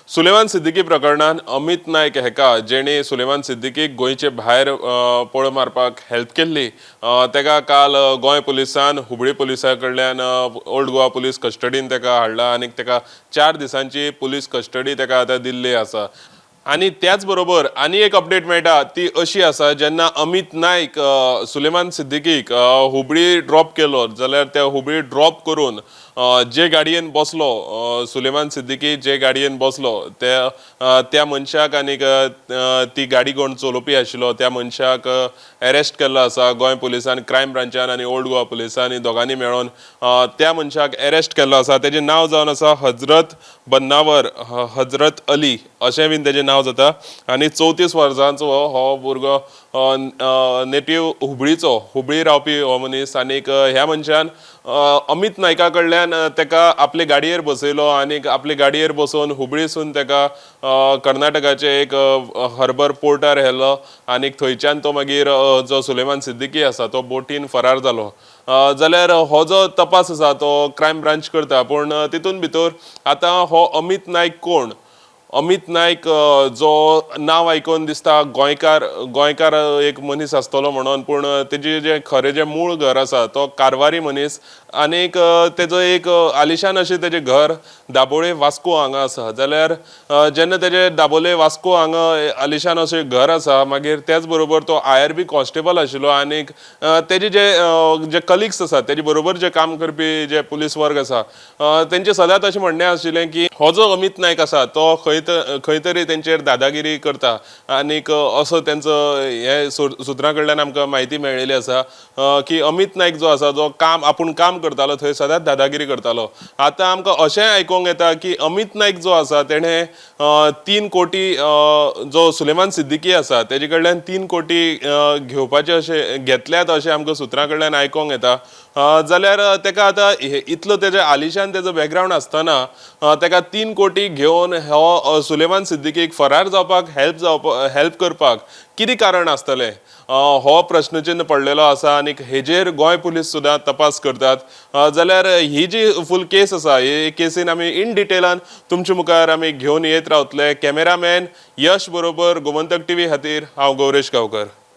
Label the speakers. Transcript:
Speaker 1: सुलेमान सिद्दीकी प्रकरणान अमित नायक हेका, जेणे सुलेमान सिद्दीकीक गोंयचे भायर पळ मारपाक हेल्प केल्ली, तेका काल गोंय पुलिसान हुबळी पुलिसा कडल्यान ओल्ड गोवा पुलीस कस्टडीन तेका हाडला आनी तेका 4 दिसांची पुलीस कस्टडी तेका आतां दिल्ली आसा. आनी त्याच बरोबर आनी एक अपडेट मेळटा ती अशी आसा, जेन्ना अमित नायक सुलेमान सिद्दीकीक हुबळी ड्रॉप केलो जाल्यार त्या हुबळी ड्रॉप करून जे गाडयेन बसलो सुलेमान सिद्दीकी, जे गाडयेन बसलो त्या त्या मनशाक आनीक ती गाडी कोण चलोवपी आशिल्लो त्या मनशाक अरेस्ट केल्लो आसा. गोंय पुलिसान, क्रायम ब्रांचान आनी ओल्ड गोवा पुलिसांनी दोगांनी मेळोन त्या मनशाक अरेस्ट केल्लो आसा. तेजें नांव जावन आसा हजरत बन्नावर हजरत अली अशें बीन तेजें नांव जाता आनी 34 वर्सांचो हो भुरगो नेटीव हुबळीचो, हुबळी रावपी हो मनीस. आनीक ह्या मनशान अमित नायका कडल्यान तेका आपले गाडयेर बसयलो आनीक आपले गाडयेर बसोवन हुबळीसून तेका कर्नाटकाचे एक हर्बर पोर्टार व्हेलो आनीक थंयच्यान तो मागीर जो सुलेमान सिद्दीकी आसा तो बोटीन फरार जालो. जाल्यार हो जो तपास आसा तो क्रायम ब्रांच करता, पूण तितून भितर आतां हो अमित नायक कोण? अमित नायक जो नांव आयकून दिसता गोंयकार, गोंयकार एक मनीस आसतलो म्हणून, पूण तेजी जें खरें जें मूळ घर आसा तो कारवारी मनीस आनीक तेजो एक आलिशान अशें तेजें घर दाबोळे वास्को हांगा आसा. जाल्यार जेन्ना तेजें दाबोळे वास्को हांगा आलिशान अशें घर आसा, मागीर त्याच बरोबर तो IRB constable आशिल्लो आनीक तेजे जे जे कलिग्स आसात, तेजे बरोबर जे काम करपी जे पुलीस वर्ग आसा, तेंचें सदांच अशें म्हणणें आशिल्लें की हो जो अमित नायक आसा तो खंय तरी तेंचेर दादागिरी करता आनीक असो तेंचो हे सुत्रां कडल्यान आमकां म्हायती मेळिल्ली आसा की अमित नायक जो आसा जो काम आपूण काम करतालो थंय सदांच दादागिरी करतालो. आतां आमकां अशेंय आयकूंक येता की अमित नायक जो आसा तेणें 3 कोटी जो सुलेमान सिद्दीकी आसा तेजे कडल्यान 3 कोटी घेवपाचे अशें घेतल्यात अशें आमकां सुत्रां कडल्यान आयकूंक येता. जाल्यार तेका आतां इतलो तेजे आलिशान तेजो बॅकग्रावंड आसतना तेका 3 कोटी घेवन हो सुलेमान सिद्दीकीक फरार जावपाक हेल्प करपाक कितें कारण आसतलें हो प्रश्नचिन्न पडलेलो आसा आनी हेजेर गोंय पुलीस सुद्दां तपास करतात. जाल्यार ही जी फूल केस आसा हे केसीन आमी इन डिटेलान तुमचे मुखार आमी घेवन येत रावतले. कॅमेरामॅन यश बरोबर गोमंतक टीव्ही खातीर हांव गौरेश गांवकर.